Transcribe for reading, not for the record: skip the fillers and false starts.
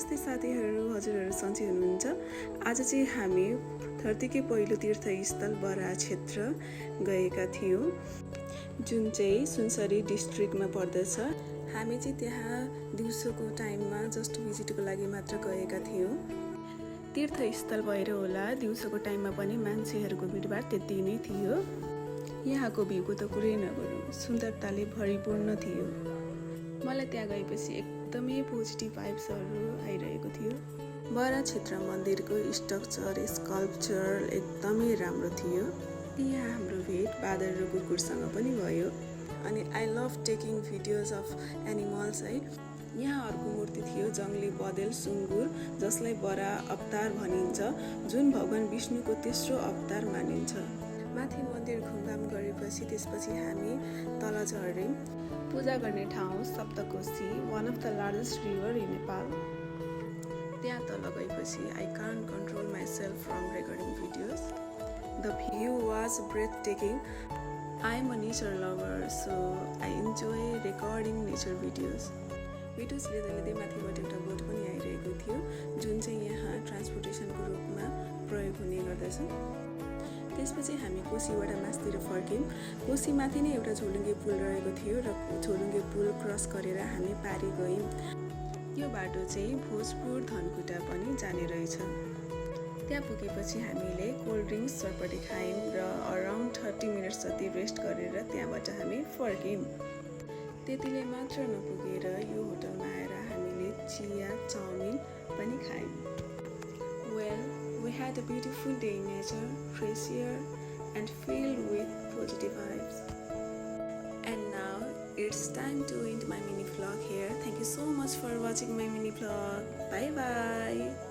नमस्ते साथीहरू, हजुरहरू सन्चै हुनुहुन्छ। आज चाहिँ हामी धरतीकै पहिलो तीर्थस्थल बराह क्षेत्र गएका थियौँ, जुन चाहिँ सुनसरी डिस्ट्रिक्टमा पर्दछ। हामी चाहिँ त्यहाँ दिउँसोको टाइममा जस्ट भिजिटको लागि मात्र गएका थियौँ। तीर्थस्थल भएर होला दिउँसोको टाइममा पनि मान्छेहरूको भिडभाड त्यति नै थियो। यहाँको भ्यूको त कुरै नगरौँ, सुन्दरताले भरिपूर्ण थियो। मलाई त्यहाँ गएपछि एकदमै पोजिटिभ भाइब्सहरू आइरहेको थियो। बराह क्षेत्र मन्दिरको स्ट्रक्चर, स्कल्पचर एकदमै राम्रो थियो। यहाँ हाम्रो भेट बाँदर र कुकुरसँग पनि भयो। अनि I love taking videos of animals है। यहाँ अर्को मूर्ति थियो जङ्गली बँदेल सुँगुर, जसलाई बराह अवतार भनिन्छ, जुन भगवान विष्णुको तेस्रो अवतार मानिन्छ। माथि मन्दिर घुमघाम गरेपछि त्यसपछि हामी तल झर्यौँ। पूजा गर्ने ठाउँ Saptakoshi, one of the largest river in Nepal. त्यहाँ तल गएपछि I can't control my self from recording videos. The view was breathtaking. I am a nature lover, so I enjoy recording nature videos लिँदै लिँदै माथिबाट एउटा बोट पनि आइरहेको थियो, जुन चाहिँ यहाँ ट्रान्सपोर्टेसनको रूपमा प्रयोग हुने गर्दछ। त्यसपछि हामी कोशीबाट मास्तिर फर्क्यौँ। कोशीमाथि नै एउटा झोलुङ्गे पुल रहेको थियो र झोलुङ्गे पुल क्रस गरेर हामी पारी गयौँ। यो बाटो चाहिँ भोजपुर धनकुटा पनि जाने रहेछ। त्यहाँ पुगेपछि हामीले कोल्ड ड्रिङ्क्स चटपटी खायौँ र अराउन्ड 30 मिनट्स जति रेस्ट गरेर त्यहाँबाट हामी फर्क्यौँ। त्यतिले मात्र नपुगेर यो होटलमा आएर हामीले चिया चाउमिन पनि खायौँ। We had a beautiful day in nature, fresh air and filled with positive vibes. And now it's time to end my mini vlog here. Thank you so much for watching my mini vlog. Bye bye.